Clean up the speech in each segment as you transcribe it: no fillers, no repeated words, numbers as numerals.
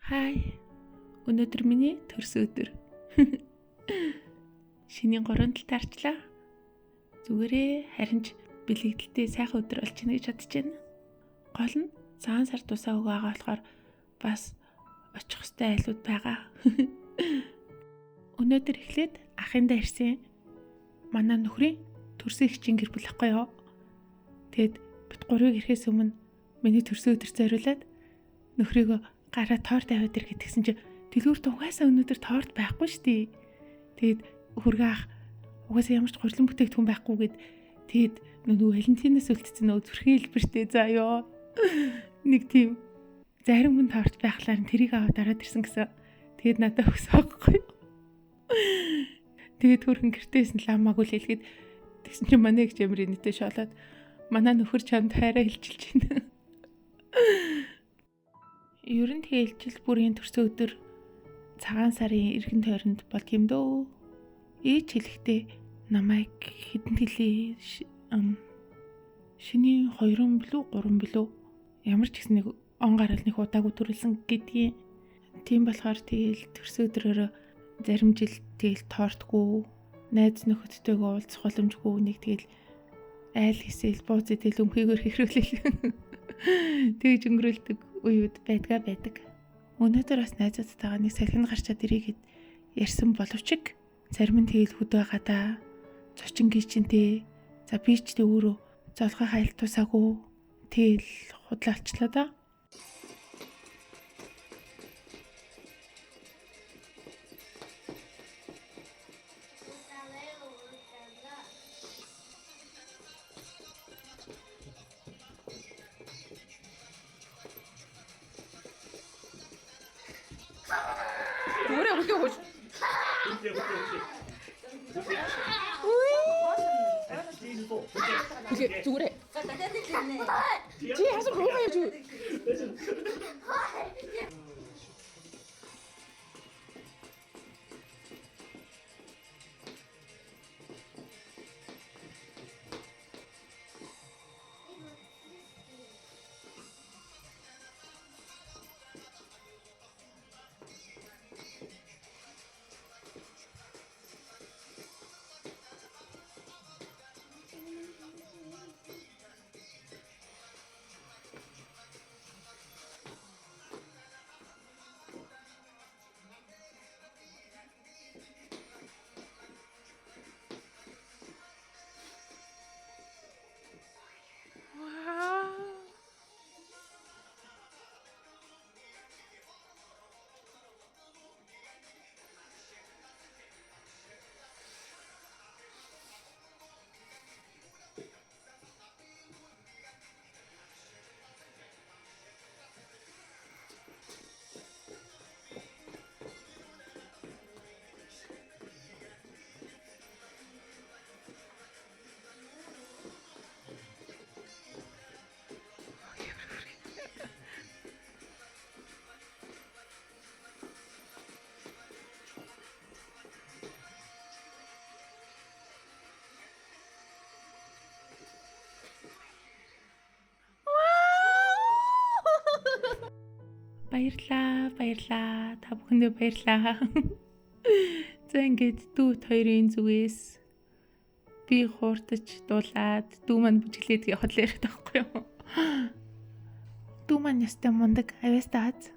Хай. Өнөөдөр миний төрсөн өдөр. Шинийн 3 талд арчлаа. Зүгээрээ харин ч бэлэгдэлтэй сайхан өдөр болж байна гэж бодож байна. Гол нь цагаан сар тусаа өгөө байгаа болохоор бас очих хөстэй айлууд байгаа. Өнөөдөр эхлээд ахындаа ирсэн. Манай нөхрийн төрсөн эгчийн гэр бүл ахгүй юу? Тэгэд бит гурвыг ирэхээс өмнө миний төрсөн өдөр зориулаад нөхрийгөө гараа торт аваад ир гэдгсэн чи дэлгүүрт угаасаа өнөөдөр торт байхгүй шүү дээ. Тэгэд хөргөө ах угаасаа ямар ч гурлан бүтээгдэхүүн байхгүй гэд тэгэд нөгөө Валентинаас үлдсэн нөгөө зүрхийн хэлбэртэй заа ёо. Нэг тийм зарим хүн торт байхлаар тэрийг аваад ороод ирсэн гэсэн. Тэгээд надад өгсөн байхгүй юу? Тэгээд хөрхөн гэртээсэн ламаагүй л хэлгээд тэгсэн чинь манай их жамрын нийтээ шоолоод манай нөхөр чамд хайраа хэлчилж байна. Ер нь тэгэл жил бүрийн төрсөн өдөр цагаан сарын эргэн тойронд болд юм дөө. Ээж хэлэхдээ намайг хэдэн хэлээ шинийн 2 билүү 3 билүү ямар ч гэсэн нэг он гарал нэг удаагүй төрөлсөн гэдгийг. Тийм болохоор тэгэл төрсөн өдрөөрөө зарим жил тэгэл тортгүй найз нөхөдтэйгөө уулзах боломжгүй нэг тэгэл айл хэсэл бууз идэл өмхийгөр хэрүүлэл тэгж өнгөрүүлдэг үеуд байдгаа байдаг. Өнөөдөр бас найзуудтайгаа нэг салхинд гарчаад ирээ гэд ярьсан боловч зарим нь тэгэл хөдөө байгаа да. Зочин гिचэнтэй. За би ч тэг өөрөө золгой хайлт тусаагүй. Тэгэл худлаа олчлоо да. Зүгээр. Чи хасар руугаа явж. Баярлаа, баярлаа. Та бүхэндээ баярлаа. За ингээд дүүт хоёрын зүгээс би хууртаж дуулаад дүү маань бүжиглээд явах л яриад байхгүй юу? Дүү маань ястай мундаг авьяастай аз.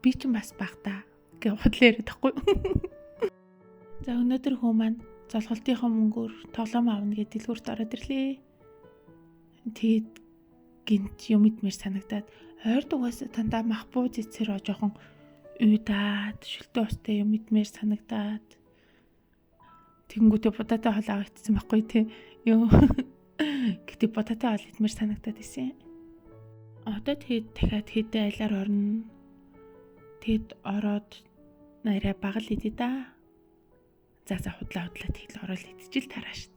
Би ч бас баг та гэж худлаа яриад байхгүй юу? За өнөөдөр хүү маань золголтынхоо мөнгөөр тоглоом авна гэж дэлгүүрт ороод ирлээ. Тэгээд гинт юм идмээр санагдаад ойр дугаас тандаа мах бууз эцэр жоохон уйдаад шөлтөө устай юм идмээр санагдаад тэгэнгүүтээ будатай хоол аваа идсэн байхгүй тий. Йоо. Гэтэ будатай хоол идмээр санагдаад исэн. Одоо тэгээд дахиад хэдэн айлаар орно. Тэгэд ороод нарай баг л идэ да. За за худлаа худлаа тэгэл ороод идчихэл тараа шít.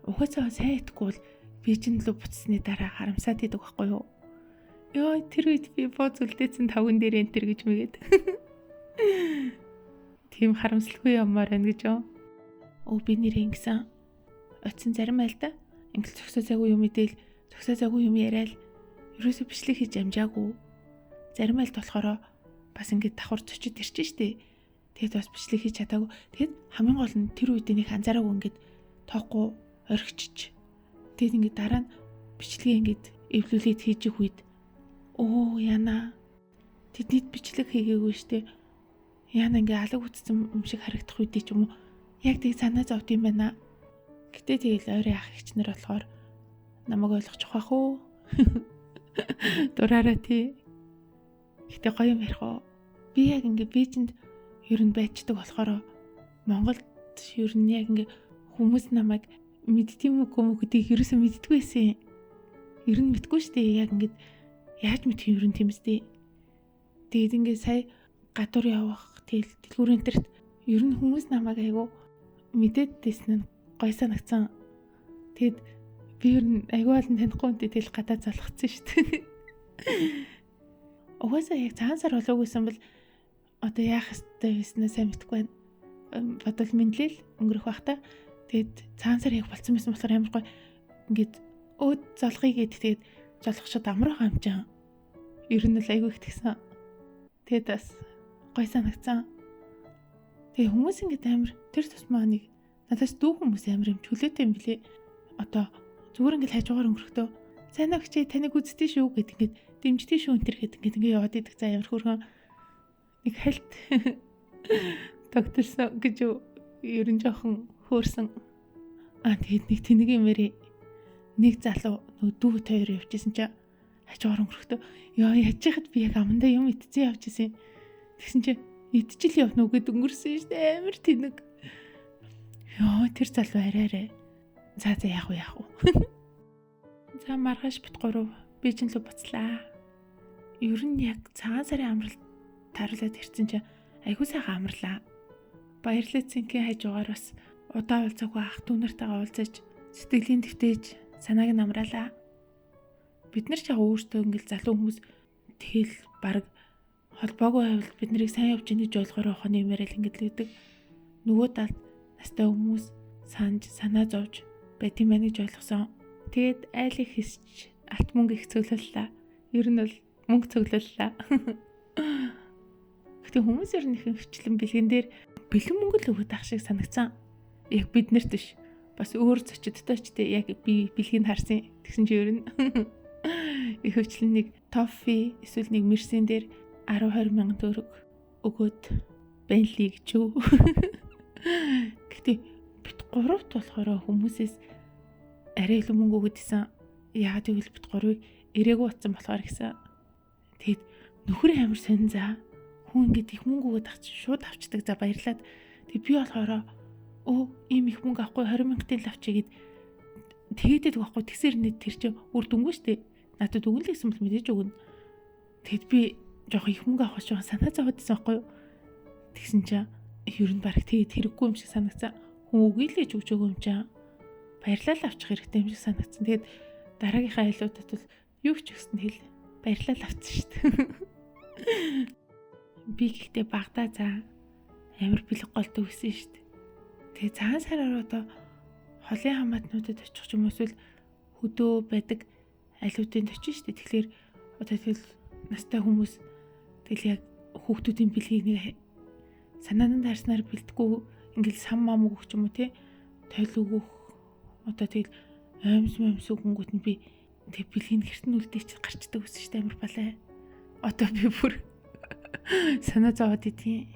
Угаасаа сайн идэхгүй бол би чинь лүү буцсны дараа харамсаад идэг байхгүй юу? Йоо тэр үед би бууз үлдээсэн тавган дээр энтер гэж мэгээд. Тийм харамсалгүй ямаар байна гэж юу? Өө би нэр ингэсэн. Оцсон зарим айлда ингээл зөксөө цаггүй юм идээл зөксөө цаггүй юм яриад ерөөсөө бичлэг хийж амжаагүй. Зарим айлд болохоор бас ингээд давхар зочид ирчээ штэ. Тэгэд бас бичлэг хийж чадаагүй. Тэгэд хамгийн гол нь тэр үед нэг анзаараагүй ингээд тоохгүй орхичж. Тэгэд ингээд дараа нь бичлэгээ ингээд эвлүүлээд хийж их үед оо яна тэднийд бичлэг хийгээгүй штэ. Яна ингээ алаг үтсэн юм шиг харагдах үедээ ч юм уу яг тийг санаа зовд юм байна. Гэтэ тэгэл ойрын ах эгч нар болохоор намайг ойлгочих واخ уу. Дураараа тий. Гэтэ гоё юм ярих уу. Би яг ингээ Бээжинд ер нь байчдаг болохоор Монголд ер нь яг ингээ хүмүүс намайг мэддэм үгүй юм гэдгийг ерөөсөө мэддэггүй байсан. Ер нь мэдгүй шүү дээ. Яг ингээд яаж мэдх юм ер нь тийм үстэй. Тэгээд ингээ сая гадуур явах тэгэл дэлгүүрэн тэрт ер нь хүмүүс намайг айгу мэдээд дэсэн нь гой санагцсан. Тэгэд би ер нь айгу олон танихгүй үнтэй тэгэл гадаа залгацсан шүү дээ. Угаасаа яг цагаан сар болоогүйсэн бол одоо яах ёстой байснаа сайн мэдэхгүй байна. Бодвол мэдлэл өнгөрөх бах та. Тэгээд цагаан сар яг болцсон байсан болохоор амар гой ингээд өөд золгоё гэд тэгээд золгочод амар байгаа юм чинь. Ер нь л айгүй их тэгсэн. Тэгээд бас гой санагцсан. Тэгээ хүмүүс ингээд амар тэр тусмаа нэг надаас дүү хүмүүс амар юм чөлөөтэй юм билээ. Одоо зүгээр ингээд хажуугаар өнгөрөхдөө сайн огчээ таныг үзтээ шүү гэд ингээд дэмжтээ шүү энэ төр гэд ингээд ингээд яваад идэх. За амар хөөрхөн нэг хальт тогтолсон гэж ер нь жоохон хөөрсөн. Аа тэгээд нэг тэнэг юм ярий. Нэг залуу нөгөө дүү хоёр явжсэн чинь хажуугаар өнгөрөхдөө ёо яаж яхад би яг амандаа юм идчихсэн явж исэн. Тэгсэн чинь идчихэл явна уу гэд өнгөрсөн шүү дээ. Амар тэнэг. Ёо тэр залуу арай арай. За за яах вэ яах вэ. За маргааш бит гурав Бээжин рүү буцлаа. Ер нь яг цагаан сарын амралт тааруулаад ирсэн чинь айгүй сайхан амарлаа. Баярлалаа цэнхийн хажуугаар бас удаа уулзаагүй ах дүү нартайгаа уулзаж сэтгэлийн твтээж санааг нь амраалаа. Бид нар ч яг өөртөө ингээл залуу хүмүүс тэгэл баг холбоогүй байвал бид нарыг сайн явж ийн гэж ойлгохоор ухааны юм яриад ингээд л өгдөг. Нөгөө талд настай хүмүүс санаж санаа зовж байт юм байна гэж ойлгосон. Тэгээд айл их хэсч алт мөнгө их цөглөллаа. Ер нь бол мөнгө цөглөллаа. Гэтэ хүмүүс ер нь их хвчлэн бэлгэн дээр бэлэн мөнгө л өгöd ах шиг санагцсан. Яг бид нарт биш. Бас өөр зочидтой ч тэ яг би бэлгийг харсан. Тэгсэн чи ер нь их хвчлэн нэг тофи эсвэл нэг мерсен дээр 10 20 мянган төгрөг өгөөд Bentley гэж юу. Гэтэ бит гуравт болохоор хүмүүсээс арай илүү мөнгө өгöd исэн. Яагаад гэвэл бит гурвыг ирээгүй утсан болохоор гэсэн. Тэгэд нөхөр амар сонин за. Хүн ингээд их мөнгө өгöd авч шууд авчдаг за баярлаад. Тэг би болохоор өө ийм их мөнгө авахгүй 20 мянгатын л авчий гэд тэгээд байдаг байхгүй. Тэгсэр нэг тэр чинь үр дүнгүй штэ. Надад өгнө л гэсэн бол мэдээж өгнө. Тэгэд би жоох их мөнгө авах жоохон санаа зовоод байсан байхгүй юу. Тэгсэн чинь ер нь бараг тэгээд хэрэггүй юм шиг санагцсан. Хүн үгүй л гэж өгч өгөө юм чинь. Баярлалаа л авчих хэрэгтэй юм шиг санагцсан. Тэгээд дараагийнхаа айлуудад бол юу ч өгсөн хэл баярлалаа л авчихсан шүү дээ. Би гэхдээ багтаа за амар бэлэг голдог байсан шүү дээ. Тэгээ цагаан сараар одоо холын хамаатнуудад очих юм эсвэл хөдөө байдаг айлуудын очиж шүү дээ. Тэгэхээр одоо тэгэл настай хүмүүс тэгэл яг хүүхдүүдийн бэлгийг нэг санаанд харснаар бэлдэхгүй ингээл сам мам өгөх юм уу те тойл өгөх одоо тэгэл оймс мөмс өгөнгүүт нь би тэг бэлгийг гэрт нь үлдээч гарчдаг байсан шүү дээ амар балай. Одоо би бүр санаа зовоод идэв.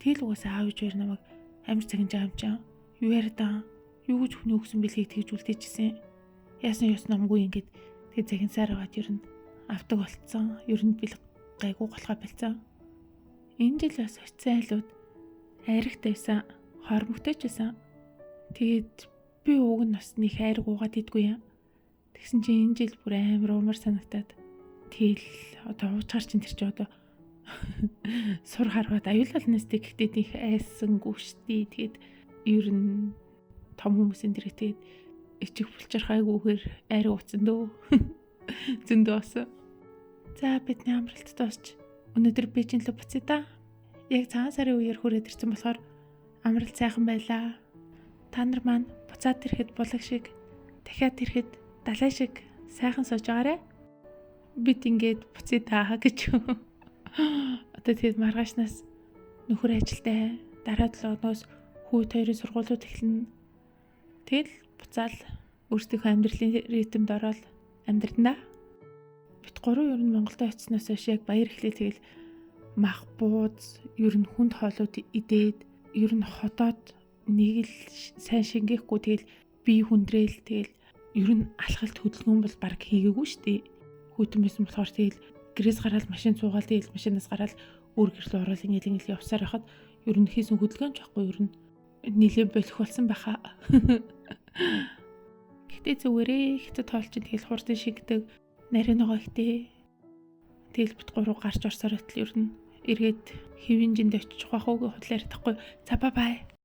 Тэгэл угаасаа аав ээж хоёр намайг амар цагинж байгаа юм чам. Юу яриад аа? Юу гэж хүний өгсөн бэлгийг тэгж үлдээчихсэн. Яасан ёс номгүй ингээд тэг загинсаар аваад ер нь авдаг болцсон. Ер нь бэлэг гайгүй голхой болцсон. Энэ жил бас очисан айлууд айрагт байсан, хормогтой ч байсан. Тэгээд би уг нь бас нэг айраг уугаад идгүй юм. Тэгсэн чинь энэ жил бүр амар уумар санагтаад тэгэл одоо уучгаар чинь тэр чинь одоо сур харваад аюул болноос тэгтээ их айсангүй штий. Тэгээд ер нь том хүмүүсийн тэр тэгээд ичих булчирхайгүйгээр айраг ууцсан дөө. Зөндөө болсон. За бидний амралт дуусч өнөөдөр Бээжин рүү буцъя да. Яг цагаан сарын үеэр хүрээд ирсэн болохоор амралт сайхан байлаа. Та нар маань буцаад ирэхэд булаг шиг, дахиад ирэхэд далай шиг сайхан сууж байгаарэ. Бид ингээд буцъя та гэж. Одоо тэгээд маргаашнаас нөхөр ажилтай, дараа 7 хоногоос хүүт хоёрын сургуулиуд эхэлнэ. Тэгэл буцаал өөрсдийнхөө амьдралын ритмд ороод амьдрна. Бит гурав ер нь Монголд очсноос хойш яг баяр эхлээл тэгэл мах бууз ер нь хүнд хоолууд идээд ер нь ходоод нэг л сайн шингээхгүй тэгэл бие хүндрээл тэгэл ер нь алхалт хөдөлгөөн бол баг хийгээгүй шүү дээ. Хүйтэн байсан болохоор тэгэл гэрээс гараад машин суугаал тэгэл машинаас гараад өөр гэрлөө ороод ингээл ингээл явсаар байхад ер нь хийсэн хөдөлгөөн ч байхгүй ер нь нилээн болох болсон байхаа. Гэтэ зүгээрээ хятад хоол чинь тэгэл хурдан шигдэг, нарийн ногоо ихтэй. Тэгэл бит гурав гарч орсоор байтал ер нь эргээд хэвийн жинд очих байх уу гэж худлаа ярихгүй. За бай бай.